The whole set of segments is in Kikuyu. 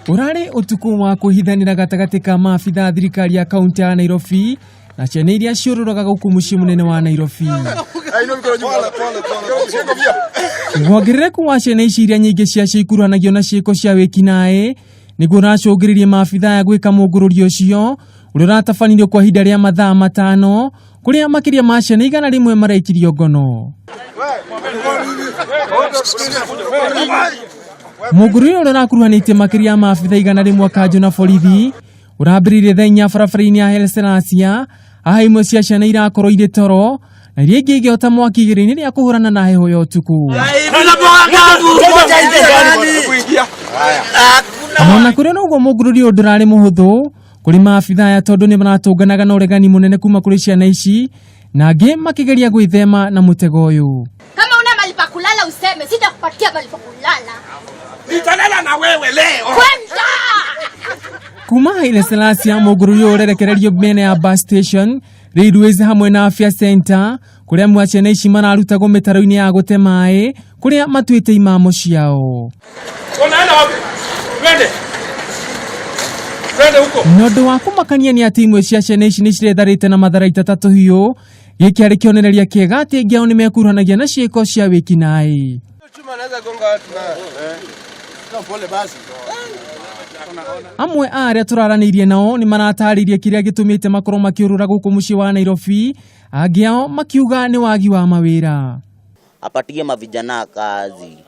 Ũrarĩ ũtukũ wa kwĩhithanĩra gatagatĩ ka maabitha a thirikari ya kaunti ya Nairobi na ciana iria ciũrũraga gũkũ mũciĩ mũnene wa Nairobi. Wongerereku wa ciana ici iria nyingĩ ciacio ikuruhanagio na ciĩko cia wĩkinaĩ nĩguo ũracũngĩrĩria maabitha aya gwĩka mũngũrũrio ũcio ũrĩa ũratabanirio kwa ihinda rĩa mathaa matano kũrĩa makĩria ma ciana 100 maraikirio ngono. Mũngũrũrio ũrĩa ũrakuruhanĩtie makĩria ma maabitha 100 a kanjũ na borithi ũrambĩrĩirie thaa 4 barabara-inĩ ya Haile Selassie. Haha imwe cia ciana irakorwo irĩ toro na iria ingĩ igĩota mwaki igerio-inĩ rĩa kũhũrana na heho ya ũtukũ. Ona kũrĩ na ũguo, mũngũrũrio ũyũ ndũrarĩ mũhũthũ kũrĩ maabitha aya tondũ nĩ maratũnganaga na ũregani mũnene kuma kũrĩ ciana ici na angĩ makĩgeria gwĩthema na mũtego ũyũ. Kama una mahali pa kulala useme, sitakupatia mahali pa kulala. Nitalala na wewe leo. Kwenda! Kuma Haile Selassie, mũngũrũrio ũrerekererio mĩena ya bus station, Railways hamwe na Afya Center, kũrĩa amwe a ciana ici mararutagwo mĩtaro-inĩ ya gũte maĩ kũrĩa matuĩte imamo ciao. Unaenda wapi? Twende. Twende huko. Na ũndũ wa kũmakania nĩ atĩ imwe cia ciana ici nĩ ciretharĩte na matharaita ta tũhiũ. Gĩkĩ arĩ kĩonereria kĩega atĩ aingĩ ao nĩ mekuruhanagia na ciĩko cia wĩkinaĩ. Amwe a arĩa tũraranĩirie nao nĩ maratarĩirie kĩrĩa gĩtũmĩte makorwo makĩũrũra gũkũ mũciĩ wa Nairobi, angĩ ao makiuga nĩ wagi wa mawĩra. Apatie mavijana kazi,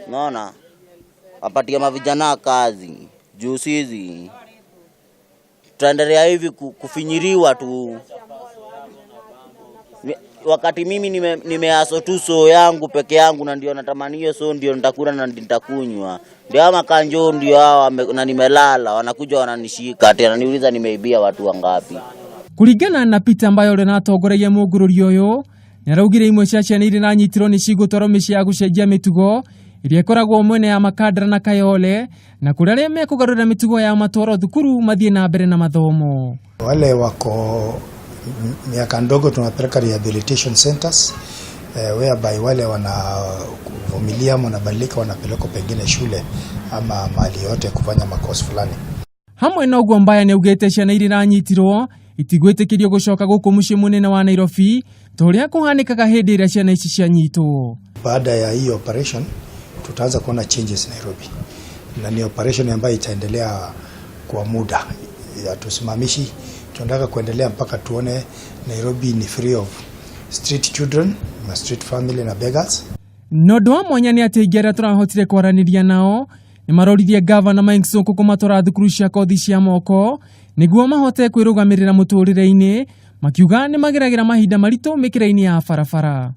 unaona, apatie mavijana kazi juu sisi tutaendelea hivi kufinyiriwa tu. Wakati mimi nimehustle tu soo yangu peke yangu na ndio natamani hiyo soo ndio nitakula na ndio nitakunywa, ndio ama kanjo ndio hao na nimelala, wanakuja wananishika ati wananiuliza nimeibia watu wangapi. Kũringana na Peter ambayo ũrĩa ũratongoragia mũngũrũrio ũyũ, nĩaraugire imwe cia ciana iria iranyitirwo nĩ cigũtwarwo mĩciĩ ya gũcenjia mĩtugo ĩrĩa ĩkoragwo mwena ya Makandara na Kayole, na kũrĩ arĩa mekũgarũrĩra mĩtugo yao matwarwo thukuru mathiĩ na mbere na mathomo. Wale wako miaka ndogo tunapeleka rehabilitation centers, whereby wale wanavumilia, wanabadilika, wanapelekwa pengine shule ama mahali yote kufanya makosi fulani. Hamwe na ũguo, Mbaya nĩaugĩte ciana iria iranyitirwo itigwĩtĩkĩrio gũcoka gũkũ mũciĩ mũnene wa Nairobi ta ũrĩa kũhanĩkaga hĩndĩ ĩrĩa ciana ici cianyitwo. Baada ya hii operation tutaanza kuona changes Nairobi, na ni operation ambayo itaendelea kwa muda, hatusimamishi. Tunataka kuendelea mpaka tuone Nairobi ni free of street children na street family na beggars. Na ũndũ wa mwanya nĩ atĩ aingĩ arĩa tũrahotire kwaranĩria nao nĩ maroririe gavana Mike Sonko kũmatwara thukuru cia kothi cia moko nĩguo mahote kwĩrũgamĩrĩra mũtũrĩre-inĩ, makiuga nĩ mageragĩra mahinda maritũ mĩkĩra-inĩ ya barabara.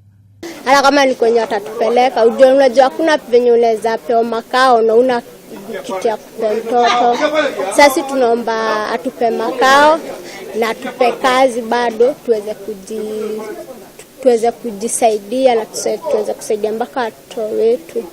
Hata kama ni kwenye watatupeleka, ujue, unajua hakuna venye unaweza pewa makao na una kitu ya kupea mtoto. Sasa tunaomba atupe makao na atupe kazi bado tuweze kujisaidia na tuweze kusaidia mpaka watoto wetu.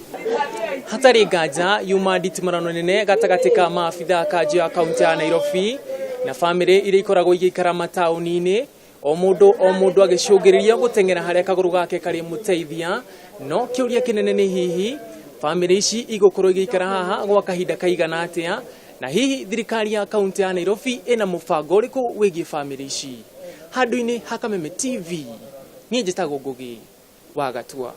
Hatarĩ nganja yuma nditimũrano nene gatagatĩ ka maabitha a kanjũ ya kaunti ya Nairobi na bamĩrĩ iria ikoragwo igĩikara mataũni-inĩ, o mũndũ o mũndũ agĩcũngĩrĩria gũteng'era harĩa kagũrũ gake karĩ mũteithia. No kĩũria kĩnene nĩ hihi bamĩrĩ ici igũkorwo igĩikara haha gwa kahinda kaigana atĩa, na hihi thirikari ya kaunti ya Nairobi ĩna mũbango ũrĩkũ wĩgiĩ bamĩrĩ ici? Handũ-inĩ ha Kameme TV, niĩ njĩtagwo Ngũgĩ wa Gatua.